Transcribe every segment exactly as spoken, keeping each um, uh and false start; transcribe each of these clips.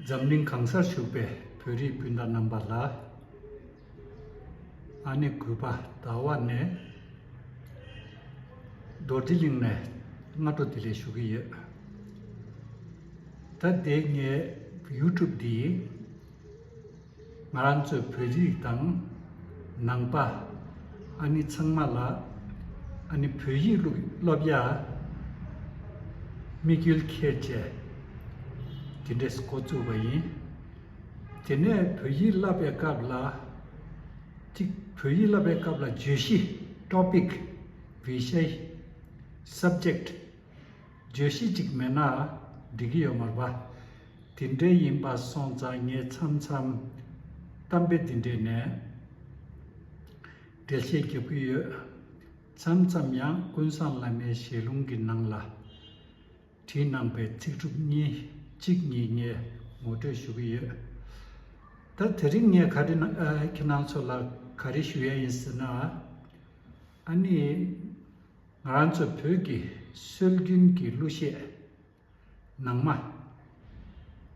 འཛམ་གླིང་གང་སར་བཞུགས་པའི་བོད་རིགས་སྤུན་ཟླ་རྣམ་པ་ལ། ཨ་ནི་གུས་པ་ཟླ་བ་ནས་རྡོ་རྗེ་གླིང་ནས་སྔ་དྲོ་བདེ་ལེགས་ཞུ་གི་ཡོད། ད་དེ་ངའི་ཡུ་ཊུབ་འདི་ང་རང་ཚོའི་བོད་རིགས་དང་ནང་པ། ཨ་ནི་ཚང་མ་ལ་ཨ་ནི་བོད་ཡིག་སློབ་ཡ་དམིགས་ཡུལ་འཁྱེར་བྱས་དེ་འདྲས་འགོ་བཙུགས་པ་ཡིན། དེ་ནས་བོད་ཡིག་བསླབ་པའི་སྐབས་ལ་གཅིག་བོད་ཡིག་བསླབ་པའི་སྐབས་ལ་བརྗོད་གཞི་ཊོ་པིག་བི་ཤའི་སབ་ཇེག་བརྗོད་གཞི་གཅིག་མེད་ན་འགྲིག་གི་ཡོད་མ་རེད་པ། དེ་འདྲའི་ཡིན་པ་སོང་ཙང་ངས་མཚམས་མཚམས་གཏམ་དཔེ་འདི་འདྲས་ནས་འགྲེལ་བཤད་རྒྱབ་ཀྱི་ཡོད། མཚམས་མཚམས་ཡང་ཀུན་བཟང་བླ་མའི་ཞལ་ལུང་གི་ནང་ལ་བྲིས་གནང་པའི་ཚིག་གྲུབ་གཉིས་གཅིག་གཉིས་ངས་ངོ་སྤྲོད་ཞུ་གི་ཡོད། ད་དེ་རིང་ངས་ག་རེ་ན་ཨ་ཁྱེད་རང་ཚོ་ལ་ག་རེ་ཞུ་ཡ་ཡིན་ཟེར་ན། ཨ་ནི་ང་རང་ཚོ་བོད་ཀྱི་སྲོལ་རྒྱུན་གྱི་གླུ་གཞས་ནང་མ་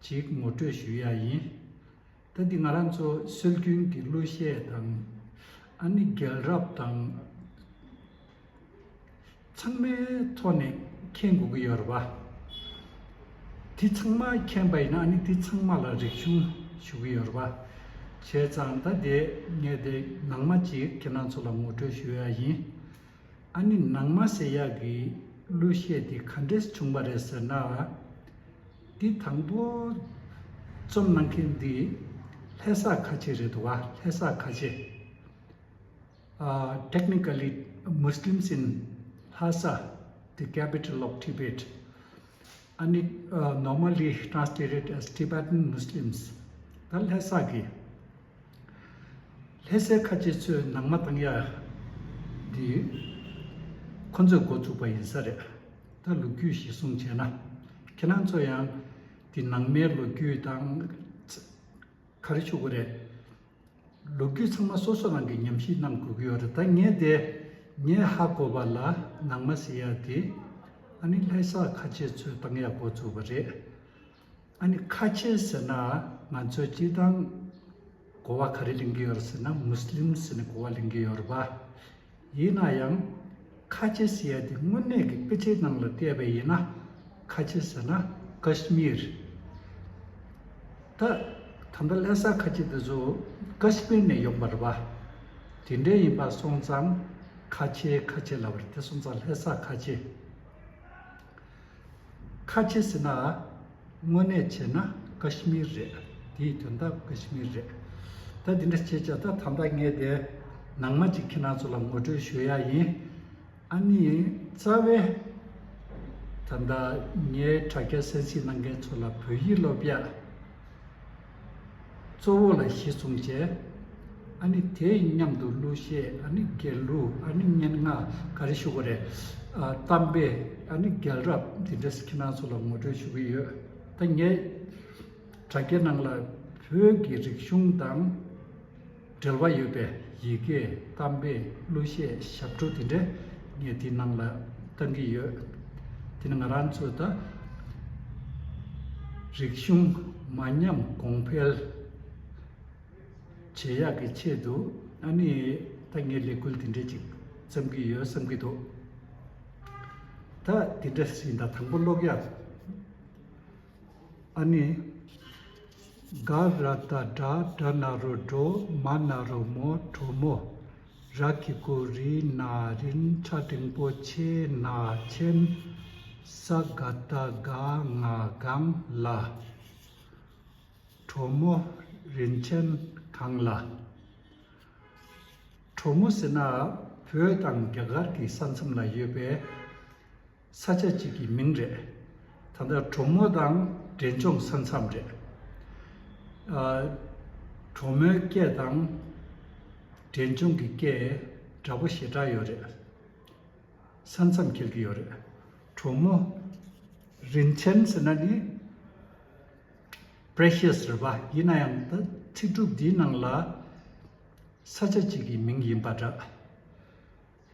ཅིག་ངོ་སྤྲོད་ཞུ་ཡ་ཡིན། ད་འདི་ང་རང་ཚོ་སྲོལ་རྒྱུན་གྱི་གླུ་གཞས་དང་ཨ་ནི་རྒྱལ་རབས་དང་ཚང་མའི་ཐོག་ནས་མཁྱེན་དགོས་ཀྱི་ཡོད་རེད་པ། འདི་ཚང་མ་མཁྱེན་པ་ཡིན་ན་ཨ་ནི་འདི་ཚང་མ་ལ་རིག་གཞུང་ཞུ་གི་ཡོད་རེད་པ། བྱས་ཙང་ད་དེ་ངས་དེ་ནང་མ་ཅིག་ཁྱེད་རང་ཚོ་ལ་ངོ་སྤྲོད་ཞུ་ཡ་ཡིན། ཨ་ནི་ནང་མ་ཟེར་ཡག་གི་གླུ་གཞས་འདི་ག་འདྲས་བྱུང་བ་རེད་ཟེར་ན། འདི་དང་པོ་རྩོམ་གནང་མཁན་འདི་ལྷ་ས་ཁ་ཆེ་རེད་འདུག་བ། ལྷ་ས་ཁ་ཆེ། Uh, technically, Muslims in Lhasa, the capital of Tibet, and it uh, normally translated as Tibetan Muslims. ད་ལྷ་ས་གི་ལྷ་སའི་ཁ་ཆེ་ཚོས་ནང་མ་བཏང་ཡ་འདི་ཁོ་ཚོས་འགོ་བཙུགས་པ་ཡིན་ས་རེད། ད་ལོ་རྒྱུས་གཞི་བཟུང་བྱས་ན་ཁྱེད་རང་ཚོ་ཡང་འདི་ནང་མའི་ལོ་རྒྱུས་དང་ག་རེ་ཞུ་དགོས་རེད། ལོ་རྒྱུས་ཚང་མ་སོ་སོ་རང་གིས་ཉམས་ཞིབ་གནང་དགོས་ཀྱི་ཡོད་རེད། ད་ངས་དེ་ངས་ཧ་གོ་བ་ལ་ནང་མ་ཟེར་ཡ་དེ་ཨ་ནི་ལྷ་ས་ཁ་ཆེ་ཚོས་བཏང་ཡ་འགོ་བཙུགས་པ་རེད། ཨ་ནི་ཁ་ཆེ་ཟེར་ན་ང་ཚོས་སྤྱིར་བཏང་གོ་བ་ག་རེ་ལེན་གྱི་ཡོད་རེད་ཟེར་ན་མུ་སི་ལིམ་ཟེར་ནས་གོ་བ་ལེན་གྱི་ཡོད་རེད་པ། ཡིན་ན་ཡང་ཁ་ཆེ་ཟེར་ཡ་དེ་དངོས་གནས་ཀྱི་དཔེ་ཆའི་ནང་ལ་བལྟས་པ་ཡིན་ན་ཁ་ཆེ་ཟེར་ན་ཀ་ཤི་མིར། ད་ད་ལྟ་ལྷ་ས་ཁ་ཆེ་དེ་ཚོ་ཀ་ཤི་མིར་ནས་ཡོང་པ་རེད་པ། དེ་འདྲའི་ཡིན་པ་སོང་ཙང་ཁ་ཆེ་ཁ་ཆེ་ལབ་པ་རེད། དེ་སོང་ཙང་ལྷ་ས་ཁ་ཆེ། ཁ་ཆེ་ཟེར་ན་དངོས་གནས་བྱས་ན་ཀ་ཤི་མིར་རེད། དེའི་དོན་དག་ཀ་ཤི་མིར་རེད། ད་འདི་འདྲ་བྱས་ཙང་ད་ད་ལྟ་ངས་དེ་ནང་མ་ཅིག་ཁྱེད་རང་ཚོ་ལ་ངོ་སྤྲོད་ཞུ་ཡ་ཡིན། ཨ་ནི་རྩ་བའི་ད་ལྟ་ངའི་དྲ་རྒྱ་གསན་གཟིགས་གནང་མཁན་ཚོ་ལ་བོད་ཡིག་སློབ་ཡ་གཙོ་བོ་ལ་གཞི་བཟུང་བྱས། ཨ་ནི་དེའི་མཉམ་དུ་གླུ་གཞས། ཨ་ནི་དགེ་ལུགས། ཨ་ནི་སྙན་ངག་ག་རེ་ཞུ་དགོས་རེད། ཨ་གཏམ་དཔེ། ཨ་ནི་རྒྱལ་རབས་འདི་འདྲ་ཁྱེད་རང་ཚོ་ལ་ངོ་སྤྲོད་ཞུ་གི་ཡོད། ད་ངས་དྲ་རྒྱའི་ནང་ལ་བོད་ཀྱི་རིག་གཞུང་དང་འབྲེལ་བ་ཡོད་པའི་ཡི་གེ། གཏམ་དཔེ། གླུ་གཞས། ཞབས་བྲོ་དེ་འདྲ་ངས་དེའི་ནང་ལ་བཏང་གི་ཡོད། དེ་ནི་ང་རང་ཚོ་ད་རིག་གཞུང་མ་ཉམས་གོང་འཕེལ་བྱེད་ཡག་གི་ཆེད་དུ་ཨ་ནི་ད་ངས་ལས་འགུལ་དེ་འདྲ་ཅིག་བརྩམ་གི་ཡོད་བསམ་གི་འདུག་ད་དེ་འདྲ་ཡིན། ད་དང་པོ་ཀློག་ཡག་ཨ་ནི། ག་ར་བཏགས་གྲ། གྲ་ན་རོ་གྲོ། མ་ན་རོ་མོ། གྲོ་མོ། ར་གི་གུ་རི། ན་རིན། ཆ་འགྲེང་བུ་ཆེ། ན་ཆེན། ས་ག་བཏགས་སྒ། ང་སྒང་། ལ། གྲོ་མོ་རིན་ཆེན་གང་ལ། གྲོ་མོ་ཟེར་ན་བོད་དང་རྒྱ་གར་གྱི་ས་མཚམས་ལ་ཡོད་པའི་ས་ཆ་གཅིག་གི་མིང་རེད། ད་ལྟ་གྲོ་མོ་དང་འབྲས་ལྗོངས་ས་མཚམས་རེད། ཨ། གྲོ་མོའི་སྐད་དང་འབྲས་ལྗོངས་ཀྱི་སྐད་འདྲ་པོ་ཞེ་དྲག་ཡོད་རེད། ས་མཚམས་འཁེལ་གྱི་ཡོད་རེད། གྲོ་མོ་རིན་ཆེན་ཟེར་ན་ནི་པི་རེ་ཤི་ཡས་རེད་པ། ཡིན་ན་ཡང་ད་ཚིག་གྲུབ་འདིའི་ནང་ལ་ས་ཆ་གཅིག་གི་མིང་ཡིན་པ་འདྲ།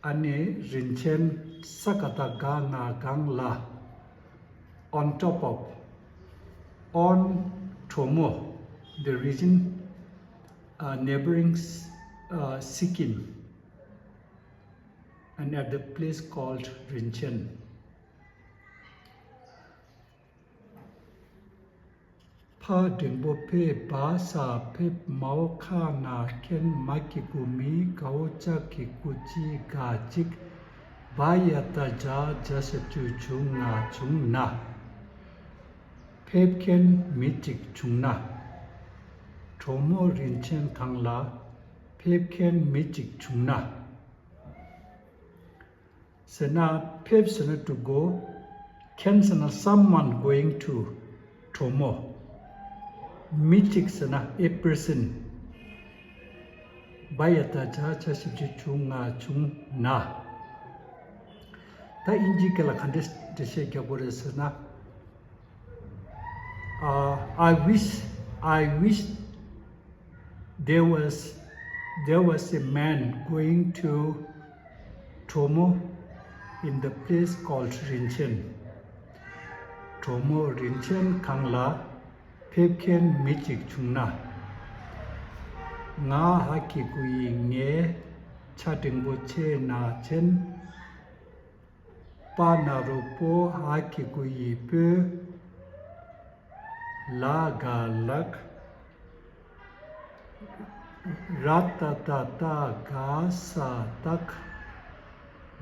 ཨ་ནི་རིན་ཆེན། ས་ག་བཏགས་སྒ། ང་སྒང་། ལ། on top of, on, Thomo, the region uh, neighboring uh, Sikkim, and at the place called Rinchen. ཕ་འགྲེང་བུ་ཕེ་བ་ས་ཕེབས། མའོ་ཁ་ན་ཁེན། མ་གི་གུ་མི། གའོ་ཅ་གི་གུ་ཅི། ག་ཅིག་བ་ཡ་བཏགས་བྱ། བྱ་ཞབས་ཀྱུ་བྱུ་ང་བྱུང་ན། ཕེབས་མཁན་མི་གཅིག་བྱུང་ན། གྲོ་མོ་རིན་ཆེན་གང་ལ་ཕེབས་མཁན་མི་གཅིག་བྱུང་ན། ཟེར་ན། ཕེབས་ཟེར་ན་to go། མཁན་ཟེར་ན་someone going to གྲོ་མོ། མི་གཅིག་ཟེར་ན་a person། བ་ཡ་བཏགས་བྱ། བྱ་ཞབས་ཀྱུ་བྱུ་ང་བྱུང་ན། ད་དབྱིན་ཇིའི་སྐད་ལ་ག་འདྲ་འགྲེལ་བཤད་རྒྱག་དགོས་རེད་ཟེར་ན། Uh, I wish, I wish there was, there was a man going to Thomo in the place called Rinchen. གྲོ་མོ་རིན་ཆེན་གང་ལ་ཕེབས་མཁན་མི་གཅིག་བྱུང་ན། ང་ཧ་གི་གུ་ཡི་ངེ། ཆ་འགྲེང་བུ་ཆེ་ན་ཆེན། པ་ན་རོ་པོ། ཧ་གི་གུ་ཡི་པོ། ལ་ག་ལགས། ར་ཏ་བཏགས་རྟ། ག་ས་བཏགས།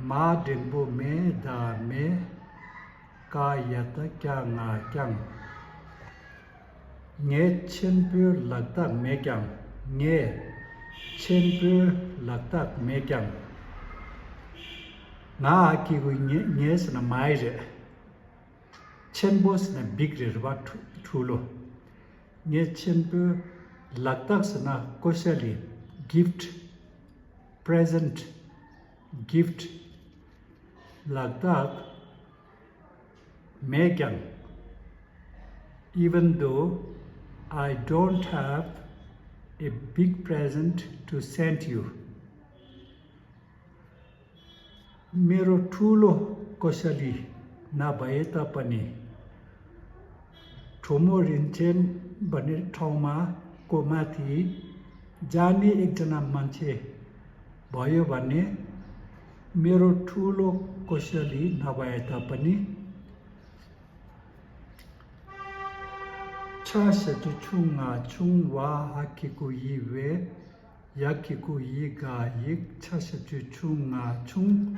མ་འགྲེང་བུ་མེ་ད་མེ། ཀ་ཡ་བཏགས་ཀྱ་ང་རྐྱང་། ངས་ཆེན་པོའི་ལག་རྟགས་མེད་ཀྱང་། ངས་ཆེན་པོའི་ལག་རྟགས་མེད་ཀྱང་། ང་ཧ་གི་གུ་ངེ་ཟེར་ན་མའི་རེད། ཆེན་པོ་ཟེར་ན་big རེད་རེད་པ། ཕྲུ་ཕྲུ་གུ། ངས་ཆེན་པོའི་ལག་རྟགས་ཟེར་ན་ཀོ་ཤ་ལི། gift, present, gift. ལག་རྟགས་མེད་ཀྱང་། Even though I don't have a big present to send you. མེ་རོ་ཕྲུ་གུ་ཀོ་ཤ་ལི་ན་བ་ཡེ་ཏ་པ་ནི། གྲོ་མོ་རིན་ཆེན་བ་ནི་ཁྲོ་མ་ཀོ་མ་ཐི། ཇ་ནི་ཨེག་ཇ་ན་མན་ཆེ་བ་ཡོ་བ་ནི། མེ་རོ་ཕྲུ་གུ་ཀོ་ཤ་ལི་ན་བ་ཡེ་ཏ་པ་ནི། ཆ་ཞབས་ཀྱུ་ཆུ་ང་ཆུང་བ། ཧ་གི་གུ་ཡི་བེ། ཡ་གི་གུ་ཡི་ག་ཡིག་ཆ་ཞབས་ཀྱུ་ཆུ་ང་ཆུང་།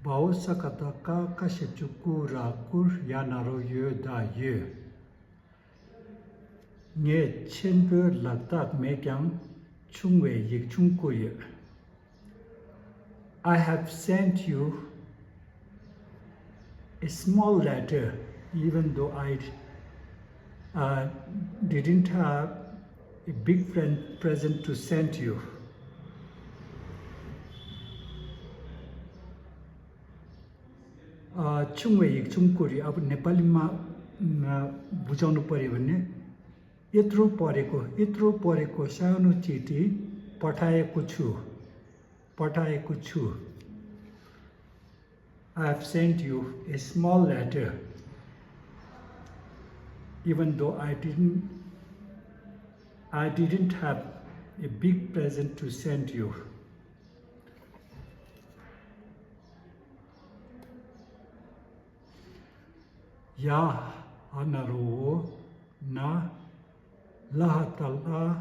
བའོ་ས་ཀ་བཏགས་སྐ། ཀ་ཞབས་ཀྱུ་ཀུ་ར་བཀུར། ཡ་ན་རོ་ཡོ་ད་ཡོད། ངས་ཆེན་པོའི་ལག་རྟགས་མེད་ཀྱང་ཆུང་བའི་ཡིག་ཆུང་བསྐུར་ཡོད། I have sent you a small letter, even though I uh, didn't have a big friend present to send you. ཆུང་བའི་ཡིག་ཆུང་བསྐུར་ཡོད། अब नेपालीमा बुझाउनु पर्यो भने यत्रो परेको, यत्रो परेको सानो चिठी पठाएको छु। पठाएको छु। I have sent you a small letter, even though I didn't, I didn't have a big present to send you. ཡ། ཨ་ན་རོ་འོ། ན། ལ་ཧ་ད་ལྷ།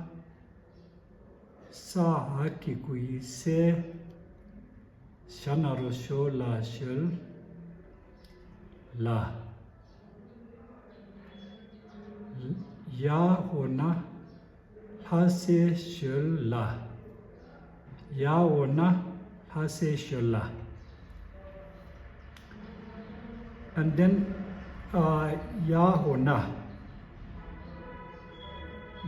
ས་ཧ་གི་གུ་ཡི་སེ། ཞ་ན་རོ་ཞོ་ལ་ཞོལ། ལ། ཡ་འོ་ན། ལྷ་སའི་ཞོལ་ལ། ཡ་འོ་ན་ལྷ་སའི་ཞོལ་ལ། And then, uh, ཡ་འོ་ན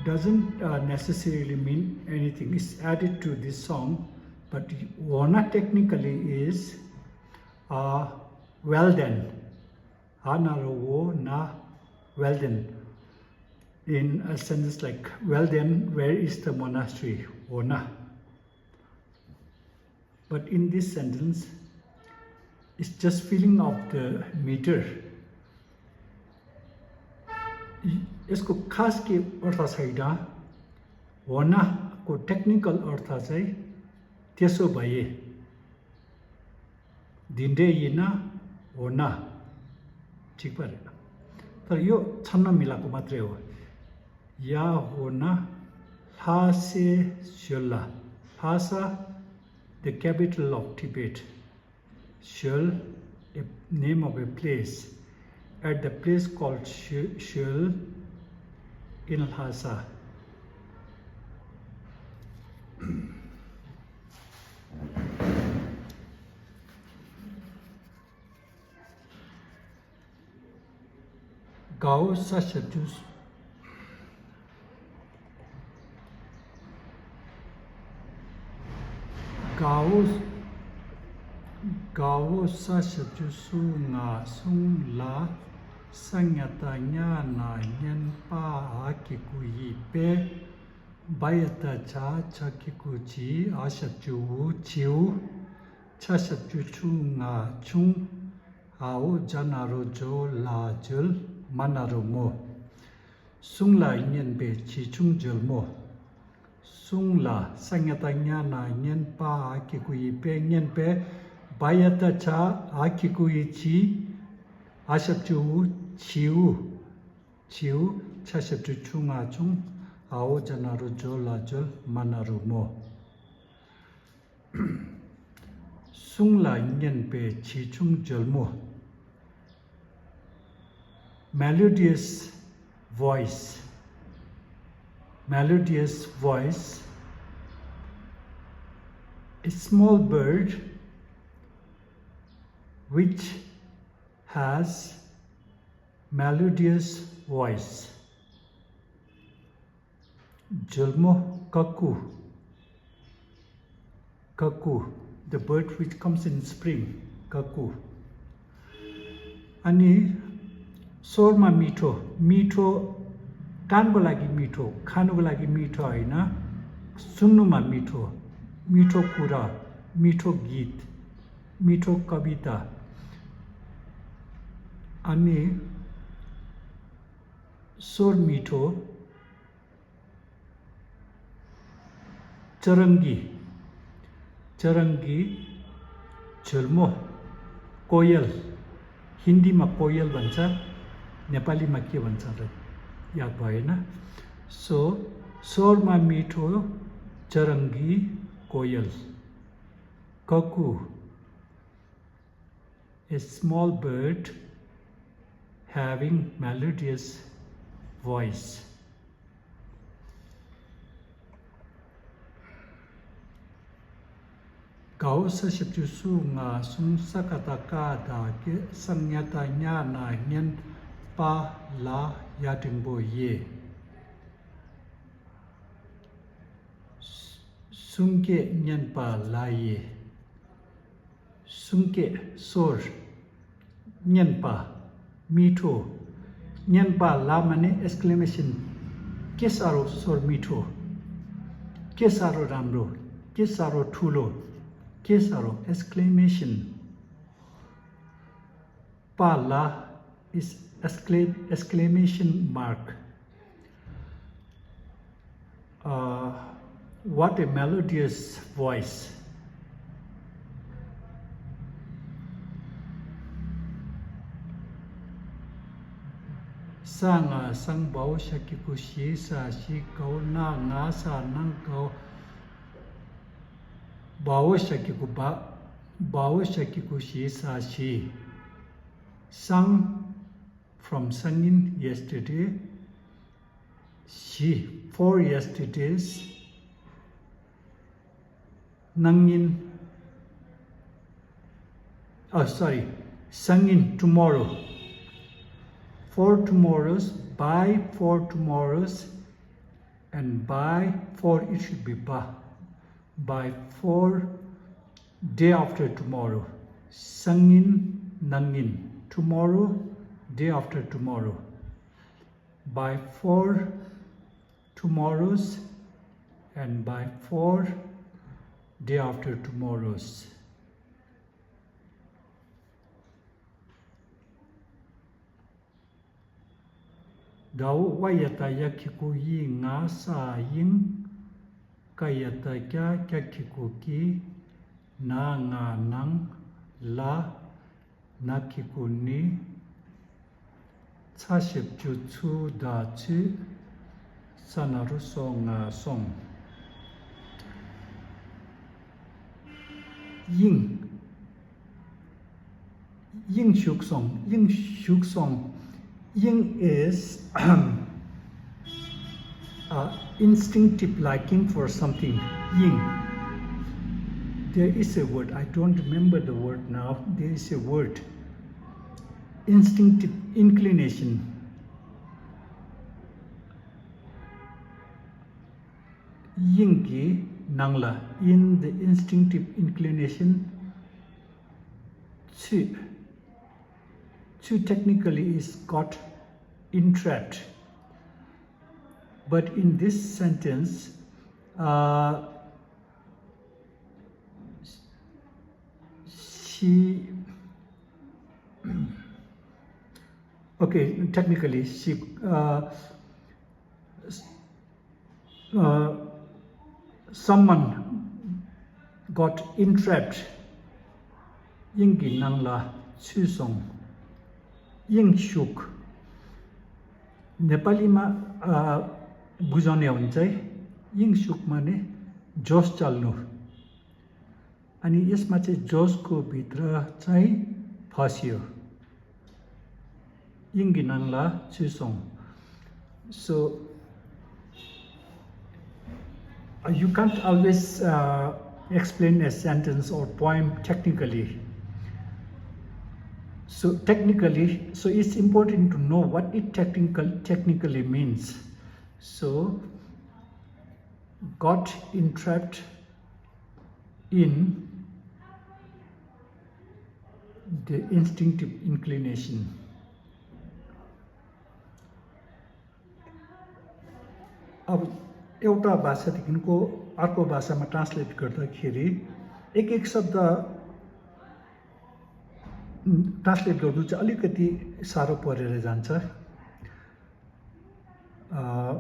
doesn't uh, necessarily mean anything. It's added to this song, but འོ་ན technically is uh, well then. ཨ་ན་རོ་འོ་ན། Well then, in a sentence like, well then, where is the monastery? འོ་ན། But in this sentence, it's just filling of the meter. यसको खास के अर्थ छ इडा? होना को टेक्निकल अर्थ चाहिँ त्यसो भए, दिँदै यिन होना, ठिक परेन। तर यो छन्न मिलाएको मात्रै हो। या होना, ल्हासे स्योला, ल्हासा, the capital of Tibet, Seoul, a name of a place, at the place called Seoul in Lhasa. དགའ་བོ་ས་ཞབས་ཀྱུ། དགའ་བོ། དགའ་བོ་ས་ཞབས་ཀྱུ་སུ་ང་སུང་ལ། ས་ཉ་ད་ཉ་ན་ཉན་པ་འ་གི་གུ་འི་པེ། བ་ཡ་ད་ཆ་ཆ་གི་གུ་ཆི། འ་ཞབས་ཀྱུ་འུ་ཆིའུ། ཆ་ཞབས་ཀྱུ་ཆུ་ང་ཆུང་། འ་འོ་ཇ་ན་རོ་ཇོ་ལ་ཇོལ། མ་ན་རོ་མོ། སུང་ལ་སྙན་པའི་བྱི་ཆུང་ཇོལ་མོ། སུང་ལ་ས་ཉ་ད་ཉ་ན་སྙན་པ་འ་གི་གུ་འི་པེ་སྙན་པའི། བ་ཡ་ད་ཆ་འ་གི་གུ་འི་ཆི། འ་ཞབས་ཀྱུ་འུ་ཆིའུ། ཆིའུ། ཆ་ཞབས་ཀྱུ་ཆུ་ང་ཆུང་། འ་འོ་ཇ་ན་རོ་ཇོ་ལ་ཇོལ། མ་ན་རོ་མོ། སུང་ལ་སྙན་པའི་བྱི་ཆུང་ཇོལ་མོ། Melodious voice. Melodious voice. A small bird which has melodious voice. ཇོལ་མོ་ཀ་ཀུ། ཀ་ཀུ། The bird which comes in spring. ཀ་ཀུ། ཨ་ནི། སོར་མ་མི་ཁྲོ། མི་ཁྲོ། ཀན་གོ་ལ་གི་མི་ཁྲོ། ཁ་ནུ་གོ་ལ་གི་མི་ཁྲོ་ཨ་ཡིན་ན། སུ་ནུ་མ་མི་ཁྲོ། མི་ཁྲོ་ཀུ་ར། མི་ཁྲོ་གིད། མི་ཁྲོ་ཀ་བི་ཏ། ཨ་ནི། སོར་མི་ཁྲོ། ཅ་རང་གི། ཅ་རང་གི། ཇོལ་མོ། ཀོ་ཡལ། ཧིན་དི་མ་ཀོ་ཡལ་བན་ཆ། ནེ་པ་ལི་མ་ཀེ་བན་ཆ་རེད། ཡག་པ་ཡིན་ན། སོ། སོར་མ་མི་ཁྲོ། ཅ་རང་གི། ཀོ་ཡལ། ཀ་ཀུ། A small bird having melodious voice. དགའ་བོ་ས་ཞབས་ཀྱུ་སུ་ང་སུང་ས་ཀ་ད་ཀ་ད་ཀེ་ས་ཉ་ད་ཉ་ན་སྙན་པ་ལ་ཡ་འགྲེང་བུ་ཡེ། གསུང་སྐད་སྙན་པ་ལ་ཡེ། གསུང་སྐད་སོར། སྙན་པ། མི་ཁྲོ། སྙན་པ་ལ་མ་ནི་ཨེགས་ཀི་ལེ་མེ་ཤན། ཀེ་ས་རོ་སོར་མི་ཁྲོ། ཀེ་ས་རོ་རམ་རོ། ཀེ་ས་རོ་ཁྲུ་ལོ། ཀེ་ས་རོ་ཨེགས་ཀི་ལེ་མེ་ཤན། པ་ལ་is excla- exclamation mark. Uh, what a melodious voice. ས་ང་སང་བའོ་ཤ་གི་གུ་ཞེ་ས་ཞེ་གའོ་ན་ང་ས་ནང་གའོ། བའོ་ཤ་གི་གུ་བ། བའོ་ཤ་གི་གུ་ཞེ་ས་ཞེ། སང་། From Sangin yesterday. ཞེ། For yesterday's. ནང་ཉིན། Oh, sorry. སང་ཉིན། Tomorrow. For tomorrow's, by for tomorrow's, and by for it should be བ། By for day after tomorrow. སང་ཉིན། ནང་ཉིན། Tomorrow, day after tomorrow. By for tomorrow's and by for day after tomorrow's. ཟླ་བོ་ཝ་ཡ་བཏགས་ཡ་གི་གུ་ཡི། ང་ས་དབྱིངས། ཀ་ཡ་བཏགས་ཀྱ། ཀྱ་གི་གུ་ཀྱི། ན་ང་ནང་། ལ། ན་གི་གུ་ནི། ཚ་ཞབས་ཀྱུ་ཚུ་ད་ཚུད། ས་ན་རོ་སོ་ང་སོང་། དབྱིངས། དབྱིངས་ཞུགས་སོང་། དབྱིངས་ཞུགས་སོང་། དབྱིངས is uh, instinctive liking for something. དབྱིངས། There is a word. I don't remember the word now. There is a word. Instinctive inclination. དབྱིངས་ཀྱི་ནང་ལ། In the instinctive inclination. ཚུད། ཚུད་technically is got entrapped. But in this sentence, uh, she, okay, technically, she, uh, uh, someone got entrapped. དབྱིངས་ཀྱི་ནང་ལ་ཚུད་སོང་། དབྱིངས་ཞུགས། नेपालीमा, अ, बुझाउने हुन्छ है। དབྱིངས་ཞུགས माने जोस चल्नु। अनि यसमा चाहिँ जोसको भित्र चाहिँ फस्यो। དབྱིངས་ཀྱི་ནང་ལ་ཚུད་སོང་། So, uh, you can't always, uh, explain a sentence or poem technically. So technically, so it's important to know what it technical, technically means. So, got entrapped in the instinctive inclination. अब एउटा भाषादेखिको अर्को भाषामा ट्रान्सलेट गर्दाखेरि एक एक शब्द ट्रान्सलेट गर्नु चाहिँ अलिकति साह्रो परेर जान्छ। अ,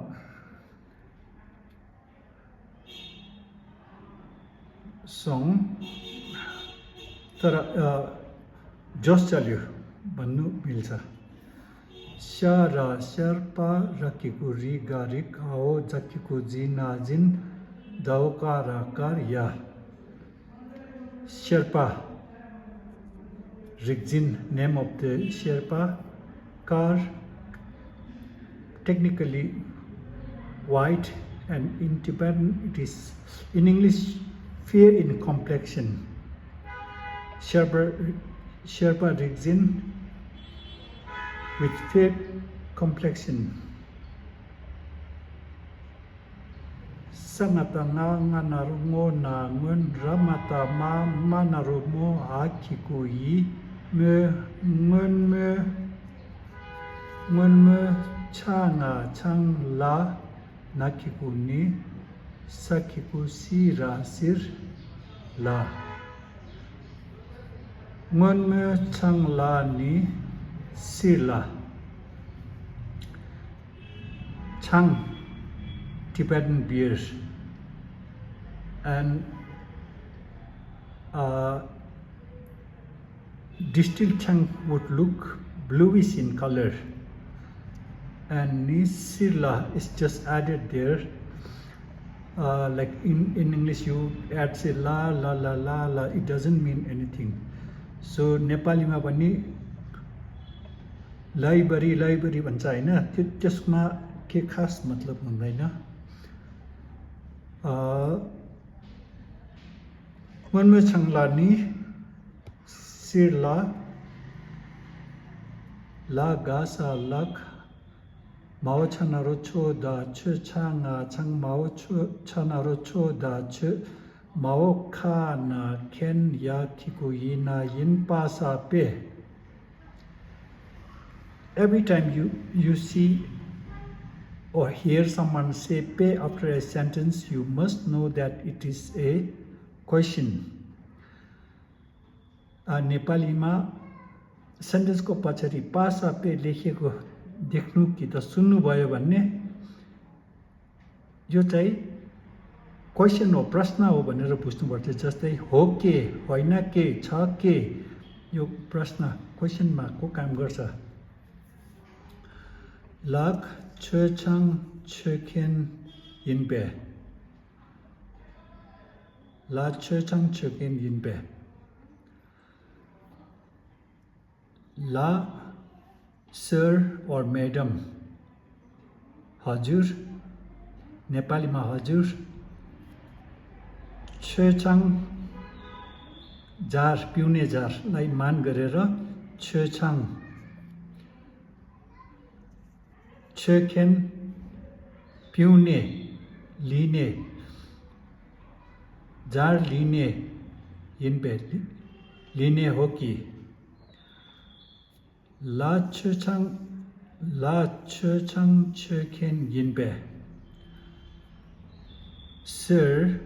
सङ तर, अ, जोस चल्यो भन्नु मिल्छ। स्या र स्यार्पा, र किकु रि गा रिक, आओ जकिकु जिना जिन, दौका र कार या। Sherpa, Rigzin, name of the Sherpa, car, technically white, and in Tibetan it is, in English, fair in complexion. Sherpa, Sherpa Rigzin with fair complexion. ས་ང་བཏགས་སྔ་ང་ན་རོ་སྔོ་ན་སྔོན། ར་མ་བཏགས་རྨ་རྨ་ན་རོ་རྨོ། འ་གི་གུ་འི་སྨོས། སྔོན་སྨོས། སྔོན་སྨོས་ཆ་ང་ཆང་ལ། ན་གི་གུ་ནི། ས་གི་གུ་སི་ར་སིར་ལ། སྔོན་སྨོས་ཆང་ལ་ནི་སིར་ལ། Chang, Tibetan beer, and uh, distilled chang would look bluish in color. And ni sirla is just added there. Uh, like in, in English, you add say la, la, la, la, la, it doesn't mean anything. So, Nepalima pani library, library भन्छ होइन, त्यो त्यसमा के खास मतलब हुँदैन। अ, मनमे छाङला नि सिरला ला गासा लक माओ छाना रो छो दा छ छा ङा छाङ माओ छ छाना रो छो दा छ माओ खा ना खेन या खिकु यिना यिन पासा पे। Every time you, you see or hear someone say pe after a sentence, you must know that it is a question. अ, नेपालीमा सेन्टेन्सको पछाडि पासा पे लेखेको देख्नु कि त सुन्नुभयो भन्ने, यो चाहिँ क्वेसन हो, प्रश्न हो भनेर बुझ्नुपर्छ। जस्तै, हो के, होइन के, छ के, यो प्रश्न, क्वेसनमा को काम गर्छ? ལགས་ཆོས་ཆང་མཆོད་མཁན་ཡིན་པས། ལགས་ཆོས་ཆང་མཆོད་མཁན་ཡིན་པས། ལགས sir or madam, हजुर, नेपालीमा हजुर। ཆོས་ཆང, जार, पिउने जारलाई मान गरेर ཆོས་ཆང, མཆོད་མཁན། पिउने, लिने, जार लिने, ཡིན་པས། लिने हो कि। ལགས་ཆོས་ཆང་། ལགས་ཆོས་ཆང་མཆོད་མཁན་ཡིན་པས། Sir,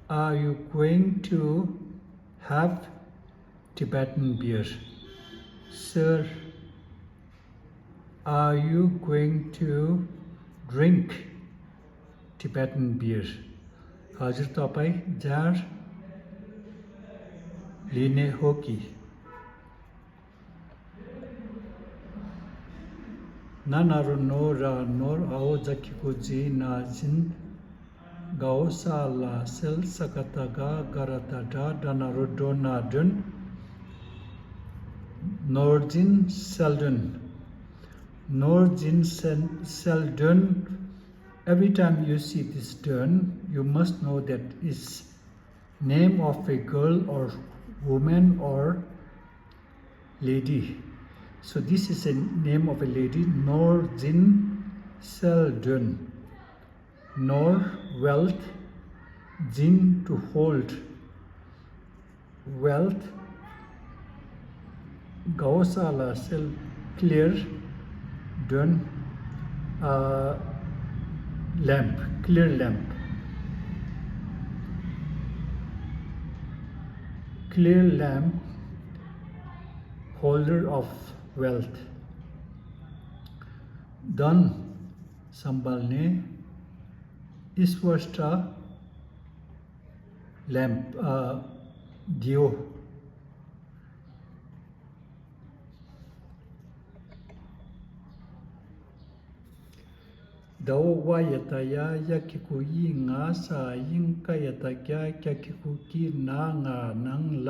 are you going to have Tibetan beer? Sir, are you going to drink Tibetan beer? हजुर, तपाईँ जार लिने हो कि? ན་ན་རོ་ནོ་ར་ནོར། འ་འོག་ཛ་གི་གུ་ཛི་ན་ཛིན། ག་འོག་ས་ལ་སེལ། ས་ག་བཏགས་སྒ། ག་ར་བཏགས་སྒྲ། ཌ་ན་རོ་ཌོ་ན་ཌོན། ནོར་ཛིན་སེལ་ཌོན། ནོར་ཛིན་སེལ་ཌོན། Every time you see this ཌོན, you must know that it's name of a girl or woman or lady. So this is a name of a lady. ནོར་ཛིན་སེལ་ཌོན། ནོར, wealth, ཛིན, to hold, wealth, ག་འོག་ས་ལ་སེལ། clear, ཌོན། ལེམ་པ། clear lamp, clear lamp, holder of wealth. धन सम्हाल्ने, स्पष्ट, ल्याम्प, अ, दियो। द ओ वा य त या, य कि कु यि, ङ स इङ, क य त क्या, क कि कु कि, न ङ नङ ल,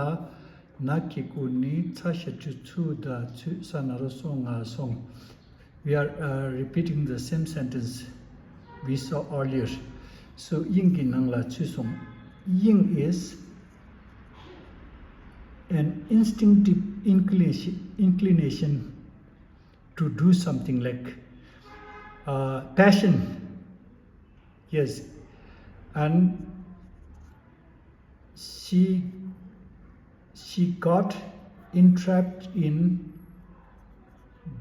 न कि कु नि, च श चु छु, द छु, स न र सो, ङ Song. We are, uh, repeating the same sentence we saw earlier. So, ying གི་ནང་ལ་ཚུད་སོང་། Ying is an instinctive inclination, inclination to do something like, uh, passion. Yes. And she, she got entrapped in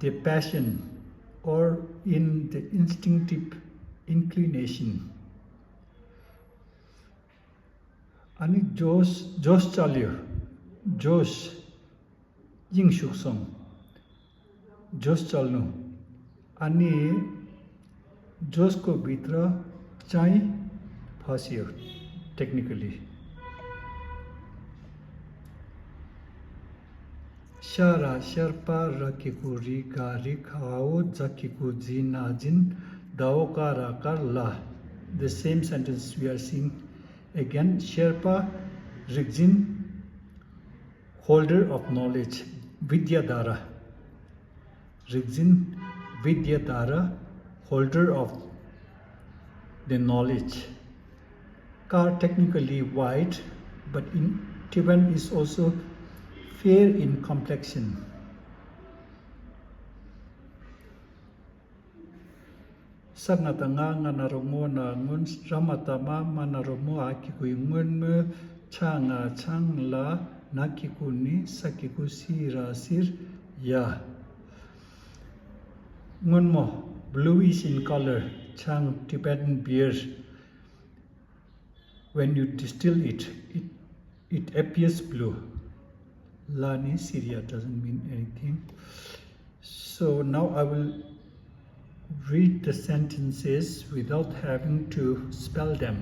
the passion or in the instinctive inclination. ཨ་ནི་जोश, जोश चल्यो। जोश, དབྱིངས་ཞུགས་སོང་། जोश चल्नु। अनि जोशको भित्र चाहिँ फस्यो, technically। श र, शर्पा, र कि कु रि, ग ऋ, ख औ, ज कि कु झि न झिन, द ओ क र कर ल। The same sentence we are seeing again. Sherpa, रिक्जिन, holder of knowledge, विद्याधर। रिक्जिन, Vidyadhar, holder of the knowledge. Car technically white, but in Tibetan is also fair in complexion. ས་ང་བཏགས་སྔ། ང་ན་རོ་སྔོ་ན་སྔོན། ར་མ་བཏགས་རྨ། མ་ན་རོ་རྨོ། འ་གི་གུ་འི། སྔོན་མོའི། ཆ་ང་ཆང་ལ། ན་གི་གུ་ནི། ས་གི་གུ་སི་ར་སིར། ཡ། སྔོན་མོ། bluish in color, chang, Tibetan beer. When you distill it, it, it appears blue. ལ་ནི་སིར་ཡ། doesn't mean anything. So now I will read the sentences without having to spell them.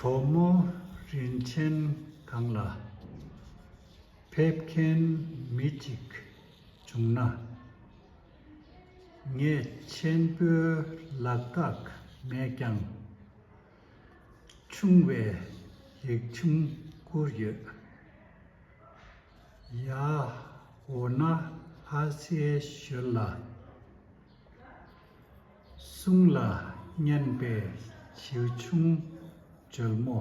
གྲོགས་མོ་རིན་ཆེན་སྒང་ལ་ཕེབས་མཁན་མི་གཅིག་བྱུང་ན། ངས་ཆེན་པོའི་ལག་རྟགས་མེད་ཀྱང་། ཆུང་བའི་ཡིག་ཆུང་བསྐུར་ཡོད། ཡ། འོ་ན་ལྷ་སའི་ཞོལ་ལ། གསུང་ལ་སྙན་པའི་བྱིའུ་ཆུང་འཇོལ་མོ།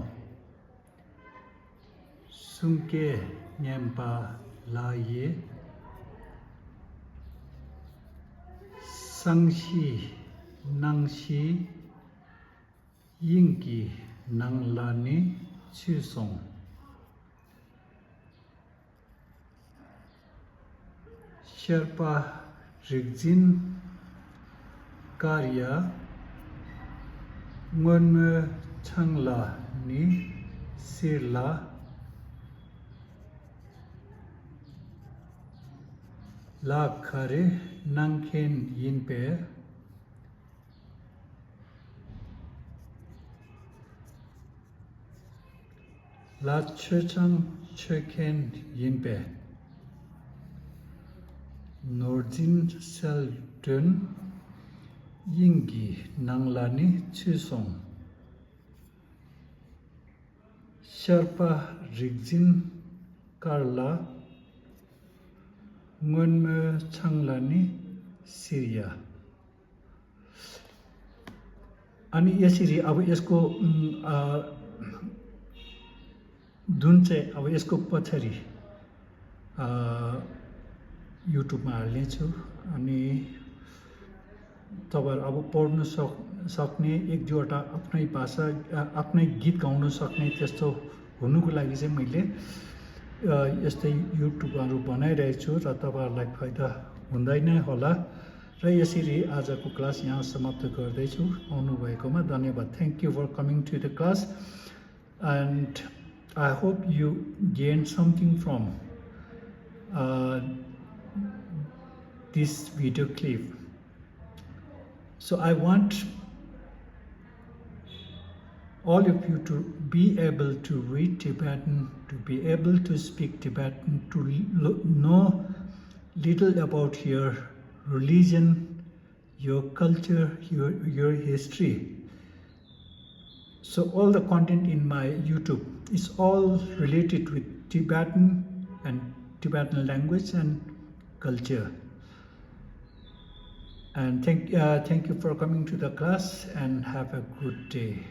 གསུང་སྐད་སྙན་པ་ལ་ཡི། སང་ཤི་གནངས་ཤི། དབྱིངས་ཀྱི་ནང་ལ་ནི་ཚུད་སོང་། ཤར་པ་རིག་འཛིན་ཀར་ཡ། སྔོན་མོའི་ཆང་ལ་ནི་བསིལ་ལ། ལ་ག་རེ་གནང་མཁན་ཡིན་པས། ལ་མཆོད་ཆང་མཆོད་མཁན་ཡིན་པས། ནོར་འཛིན་གསལ་སྒྲོན་དབྱིངས་ཀྱི་ནང་ལ་ནི་ཚུད་སོང་། ཤར་པ་རིག་འཛིན་དཀར་ལ། སྔོན་མོའི་ཆང་ལ་ནི་བསིལ་ཡ། Ani esiri, अब यसको, उम्, अ, धुन चाहिँ अब यसको पछाडि, अ, YouTube-मा हाल्नेछु। अनि तपाईंहरू अब पढ्न सक-, सक्ने, एक दुईवटा आफ्नै भाषा, अ, आफ्नै गीत गाउन सक्ने त्यस्तो हुनुको लागि चाहिँ मैले, अ, यस्तै YouTube-हरू बनाइरहेको छु र तपाईंहरूलाई फाइदा हुँदै नै होला। र यसरी आजको class यहाँ समाप्त गर्दैछु। आउनुभएकोमा धन्यवाद। Thank you for coming to the class and I hope you gain something from, uh, this video clip. So I want all of you to be able to read Tibetan, to be able to speak Tibetan, to lo-, know little about your religion, your culture, your, your history. So all the content in my YouTube is all related with Tibetan and Tibetan language and culture. And thank, uh, thank you for coming to the class and have a good day.